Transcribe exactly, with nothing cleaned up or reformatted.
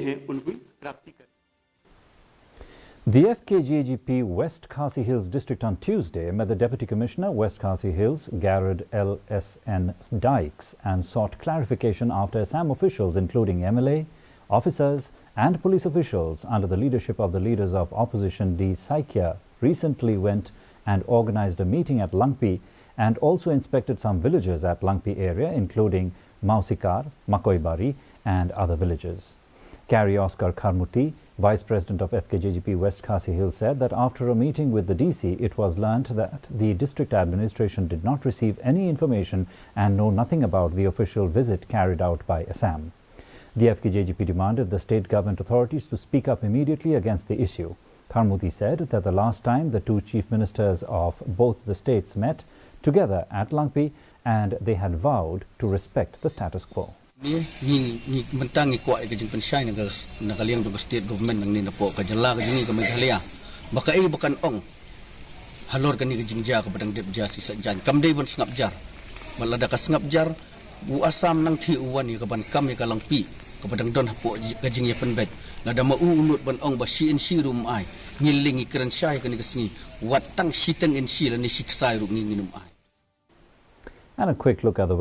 The F K J G P West Khasi Hills District on Tuesday met the Deputy Commissioner, West Khasi Hills, Garod L S N Dykes, and sought clarification after Assam officials, including M L A, officers, and police officials under the leadership of the leaders of opposition D Saikia, recently went and organized a meeting at Langpi and also inspected some villages at Langpi area, including Mausikar, Makoibari, and other villages. Gary Oscar Kharmuti, Vice President of F K J G P West Khasi Hills, said that after a meeting with the D C, it was learnt that the district administration did not receive any information and know nothing about the official visit carried out by Assam. The F K J G P demanded the state government authorities to speak up immediately against the issue. Kharmuti said that the last time the two chief ministers of both the states met together at Langpi, and they had vowed to respect the status quo. Ni ngi ngi mentang ngi kwah ka jingpynshai na ka, na ka liang jong ka state government nangne napoh ka jylla ka jong ngi ka Meghalaya. Ba kaei ba kan ong halor kane ka jingjia kaba dang dep jia shi saitjaiñ, kam dei ban sngap jar. Bad lada ka sngap jar, u Assam nangthie u wan ïa ka ban kam ïa ka Langpi kaba dang don hapoh ka jingïapynbeit. Lada ma u u nud ban ong ba shi inshi ruh um ai, ngi lei ngi kren shai kane ka sngi, wat tang shiteng inshi lane shi ksai ruh ngi ngin ym ai. And a quick look at the